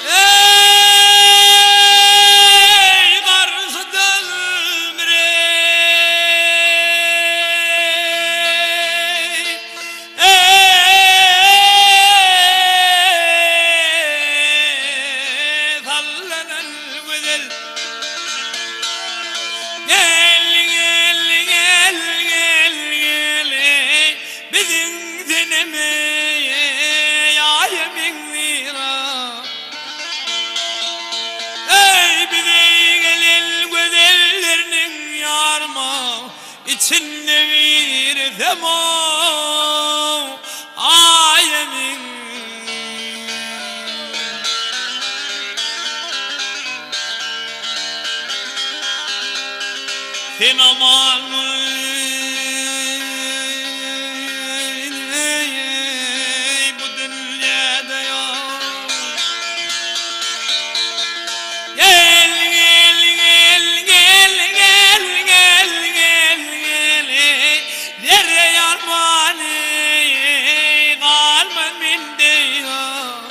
Eý, garşydan bire, Eý, sallanan gözel. Gel, gel, gel, gel, gel, eý, biziň seneme aýa meňzira. Eý, bize gelen gözelleriniň ýarma içinde girsem ow, aýa meň. Sen aman bu dünýäde ýok. Gel, gel, gel, gel, gel, gel, gel, gel, eý, zerre ýarman, eý, galman mende ýok.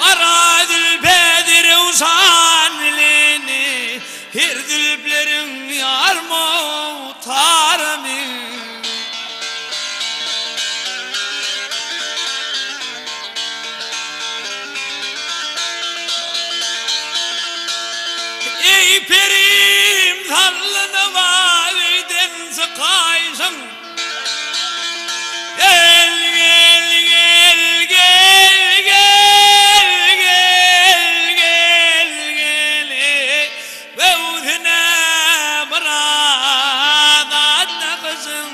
Gara zülpe zerewşan bileni, Her zülpleriň ýarma taramy. Eý perim sallanyp öýden çykaýşyň. Gel gel gel gel gel gel gel gel eý göwsüne biraz atda gyşyň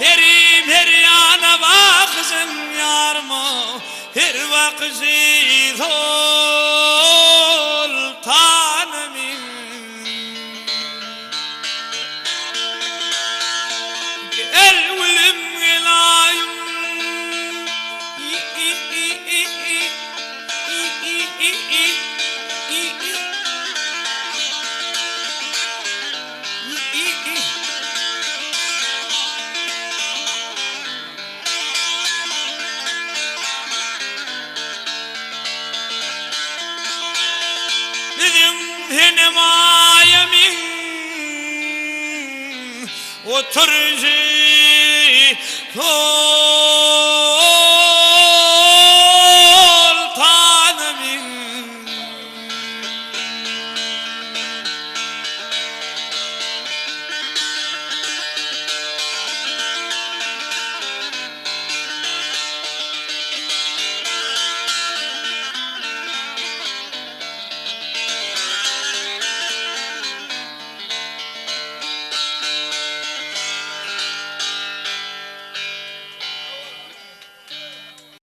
Perim her ýana bakyşyň ýarma her bakyşy soltanymy. Gel gülüm gel aýym. Biziň senem aýamyň oturyşy.